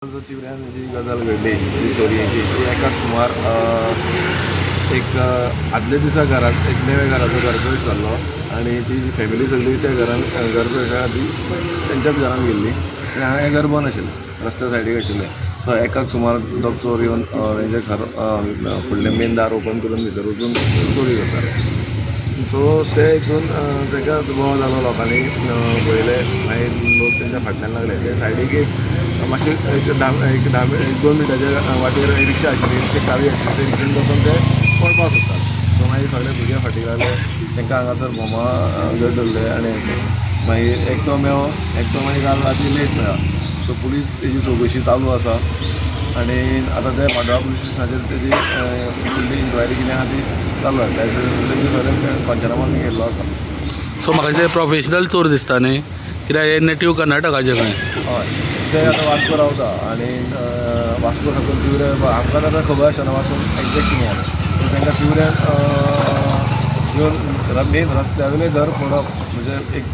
जो चिवऱ्यान जी गजाल घडली ती चोरयेची ती एकाच सुमार एक आदल्या दिसा घरांत एक नव्या घराचो घरप्रवेश जाल्लो आनी ती फॅमिली सगळी त्या घरान घरप्रवेशा खातीर तेंच्याच घरान गेल्ली आनी हांगा हें घर बंद आशिल्लें, रस्त्या सायडीक आशिल्लें. सो एकाक सुमार दोग चोर येवन तेंचें घर फुडलें मेन दार ओपन करून भितर वचून चोरी करताले. सो ते हितून ताका बोवाळ जालो, लोकांनी पळयलें, मागीर लोक तेंच्या फाटल्यान लागले. ते सायडीक एक मातशें एक धा एक धा एक 2 मिनटाच्या वाटेर रिक्षा आशिल्ली, रिक्षेक चावी आशिल्ली, ते रिक्षेन बसून ते पळपाक सोदताले. सो मागीर सगळे भुरगे फाटीं लागले, तांकां हांगासर भोमा गट धरले आनी मागीर एकटो मेळ्ळो, एकटो मागीर काल राती लेट मेळ्ळो. सो पुलीस तेजी चवकशी चालू आसा आनी आतां ते माडोळा पुलीस स्टेशनाचेर तेजी फुडली इन्क्वायरी कितें आहा ती चालू आसा. तेजे सगळे पंचनामो आमी केल्लो आसा. सो म्हाका दिसता प्रोफेशनल चोर दिसता न्ही, कित्याक हे नेटीव कर्नाटकाचे खंय. हय, ते आतां वास्को रावता आनी वास्को साकून तिवरे आमकां आतां खबर आसना वास्को एग्जॅक्ट कितें जालें, पूण तांकां तिवऱ्यान येवन मेन रस्त्या वयलें घर फोडप म्हणजे एक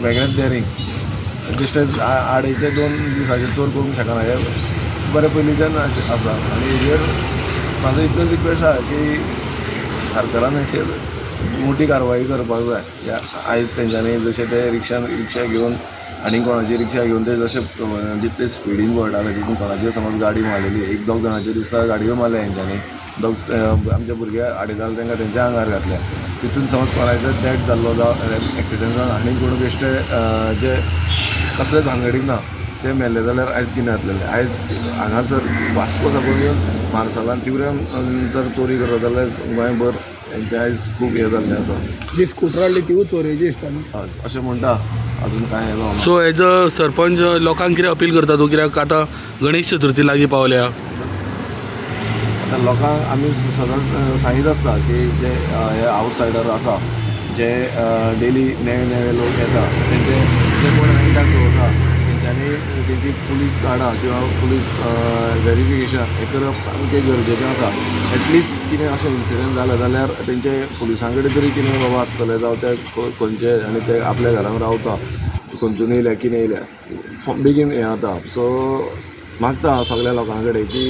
वेगळेंच डेरींग. बेश्टे आडेचे 2 दिसाचे चोर करूंक शकना हें बरें पयलींच्यान आसा. आनी हेजेर म्हाजो इतलोच रिक्वेस्ट आसा की सरकारान हेचेर मोठी कारवाई करपाक जाय. आयज तेंच्यांनी जशें ते रिक्षान रिक्षा घेवन आनी कोणाची रिक्षा घेवन ते जशे जितले स्पिडीन पळटाले तितून कोणाची समज गाडी मारलेली, एक दोग जाणाच्यो दिसता गाडयो मारल्या हेंच्यांनी, दोग आमचे भुरगे आडयताले तांकां तेंच्या आंगार घातल्या. तितून समज कोणाचो डेथ जाल्लो जावं एक्सिडंट जावन आनी कोण बेश्टे जे कसलेच भानगडीक ना ते मेल्ले जाल्यार आयज कितें जातलें. आयज हांगासर वास्को साकून येवन मार्सलान तिवऱ्यान जर चोरी करता जाल्यार गोंयभर हेंचें आयज खूब हें जाल्लें आसा. जी स्कुटर हाडली तिवूय चोरयेची दिसता न्हू अशें म्हणटा, अजून कांय हें जावना. सो एज अ सरपंच लोकांक कितें अपील करता तूं, कित्याक आतां गणेश चतुर्थी लागीं पावल्या. आतां लोकांक आमी सदांच सांगीत आसता की जे हे आवटसायडर आसा, जे डेली नवे नवे लोक येता तेंचे जे कोण रेंटाक दवरता तेंच्यांनी तेंची पुलीस कार्डां किंवा पुलीस वेरिफिकेशन हें करप सामकें गरजेचें आसा. एटलिस्ट कितें अशें इन्सिडंट जालें जाल्यार तेंचे पुलिसां कडेन तरी कितें बाबा आसतलें, जावं ते खंयचे आनी ते आपल्या घरान रावता, खंयसून येयल्या कितें येयल्या बेगीन हें जाता. सो मागता हांव सगल्या लोकां कडेन की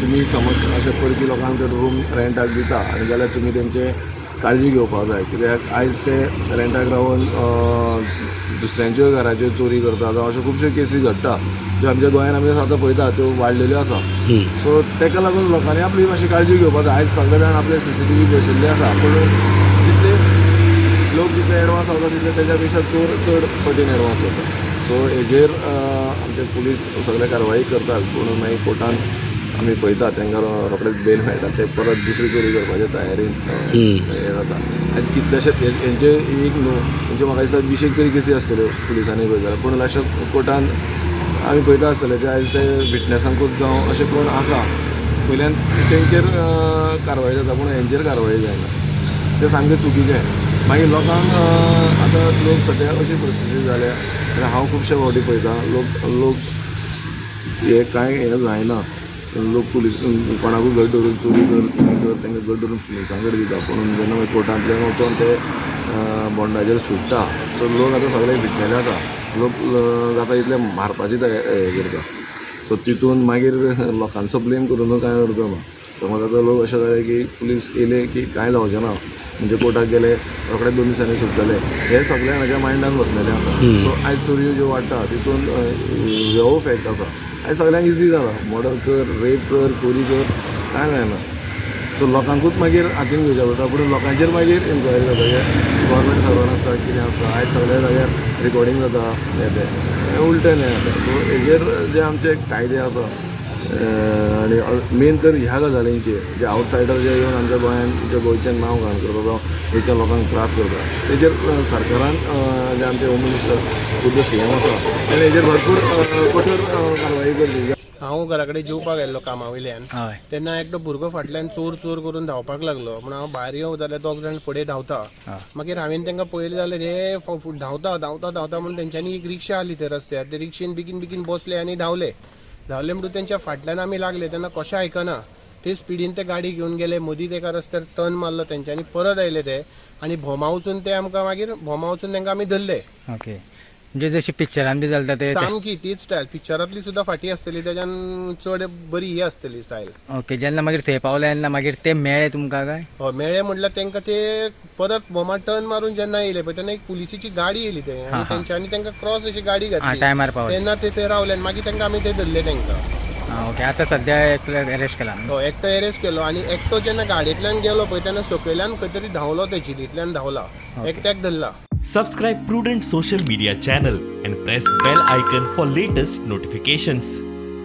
तुमी समज अशे परकी लोकांक जर रूम रेंटाक दिता आनी जाल्यार तुमी तेंचे काळजी घेवपाक जाय, कित्याक आयज ते रेंटाक रावन दुसऱ्यांच्यो घराच्यो चोरी करता जावं अश्यो खुबश्यो केसी घडटा ज्यो आमच्या गोंयांत आमी आतां पळयता त्यो वाडलेल्यो आसा. सो ताका लागून लोकांनी आपली मातशी काळजी घेवपाक जाय. आयज सगळे जाण आपले CCTV बसयल्ले आसा, पूण जितले लोक जितले एडवांस वता तितले तेज्या पेक्षा चोर चड पटीन एडवांस वता. सो हेजेर आमचे पुलीस सगळे कारवाई करतात, पूण मागीर कोर्टान आमी पळयता तांकां रोखडेच बेल मेळटा, ते परत दुसरी चोरी करपाच्या तयारेन हें जाता. आयज कितलेशे हेंचे एक न्हू, हेंचे म्हाका दिसता 20 तरी केसी आसतल्यो पुलिसांनी पळयता जाल्यार, पूण लास्टाक कोर्टान आमी पळयता आसतले जे आयज ते विटनसांकूच जावं अशें कोण आसा पयल्यान तेंचेर कारवाई जाता, पूण हेंचेर कारवाई जायना. तें सामकें चुकीचें. मागीर लोकांक आतां लोक सद्या अशी परिस्थिती जाल्या, हांव खुबशे फावटी पळयता लोक लोक हे कांय हें जायना, लोक पुलीस कोणाकूय घट धरून चोरी कर कितें कर तांकां घट धरून पुलिसां कडेन दिता, पूण जेन्ना मागीर कोर्टांतल्यान वचोन ते बॉन्डाचेर सुट्टा. सो लोक आतां सगळे भितरले आसा, लोक जाता तितले मारपाची तयारी करता. सो तितून मागीर लोकांचो ब्लेम करून कांय अर्थ ना. समज आतां लोक अशें जाले की पुलीस येयले की कांय जावचें ना, म्हणजे कोर्टाक गेले रोखडे 2 दिसांनी सुट्टले, हे सगळे हाच्या मायंडान बसलेलें आसा. सो आयज चोरयो ज्यो वाडटा तितून हो फॅक्ट आसा. आयज सगळ्यांक इजी जाला, मर्डर कर, रेप कर, चोरी कर, कांय जायना. सो लोकांकूच मागीर हातीन घेवचें पडटा, पूण लोकांचेर मागीर इन्क्वायरी जाता, गव्हर्मेंट सर्वंट आसता कितें आसता, आयज सगळ्या जाग्यार रिकॉर्डींग जाता, हें तें उलटें न्हय जाता. सो हेजेर जे आमचे कायदे आसा आनी मेन तर ह्या गजालींचेर जे आवटसायडर जे येवन आमच्या गोंयांत जे गोंयचें नांव घाण करता जावं गोंयच्या लोकांक त्रास करता तेजेर सरकारान जे आमचे होम मिनिस्टर खुद्द CM आसा तेणें हेजेर भरपूर कठोर कारवाई करची. हांव घरा कडेन जेवपाक गेल्लो कामा वयल्यान, तेन्ना एकटो भुरगो फाटल्यान चोर चोर करून धांवपाक लागलो. म्हण हांव भायर येवं जाल्यार दोग जाण फुडें धांवता. मागीर हांवें तांकां पळयलें जाल्यार हे धांवता धांवता धांवता म्हणून तेंच्यांनी एक रिक्षा आसली त्या रस्त्यार, ते रिक्षेन बेगीन बेगीन बसले आनी धांवले. धांवले म्हणटकूच तेंच्या फाटल्यान आमी लागले तेन्ना कशें आयकना, ते स्पिडीन ते गाडी घेवन गेले. मदींच एका रस्त्यार टर्न मारलो तेंच्यांनी, परत आयले ते आनी भोमा वचून ते आमकां मागीर भोमा वचून तांकां आमी धरले. ओके, म्हणजे जशी पिक्चरान बी चलता ते सामकी तीच स्टायल, पिक्चरांतली सुद्दां फाटी आसतली, तेज्यान चड बरी ही आसतली स्टायल. ओके, जेन्ना मागीर थंय पावले तेन्ना मागीर ते मेळ्ळे तुमकां काय? हय, मेळ्ळे म्हटल्यार तांकां ते परत भोमा टर्न मारून जेन्ना येयले पळय तेन्ना एक पुलिसेची गाडी येयली ते आनी तेंच्यांनी तांकां क्रॉस अशी गाडी घातली. टायमार पावले. तेन्ना ते थंय रावले आनी मागीर तांकां आमी ते धरले तांकां. ओके, आतां सद्या एकल्याक अरेस्ट केला न्हू? हय, एकटो एरेस्ट केलो आनी एकटो जेन्ना गाडयेंतल्यान गेलो पळय तेन्ना सकयल्यान खंय तरी धांवलो, ते झिलींतल्यान धांवला, एकट्याक धरला. Subscribe Prudent Social Media channel and press bell icon for latest notifications.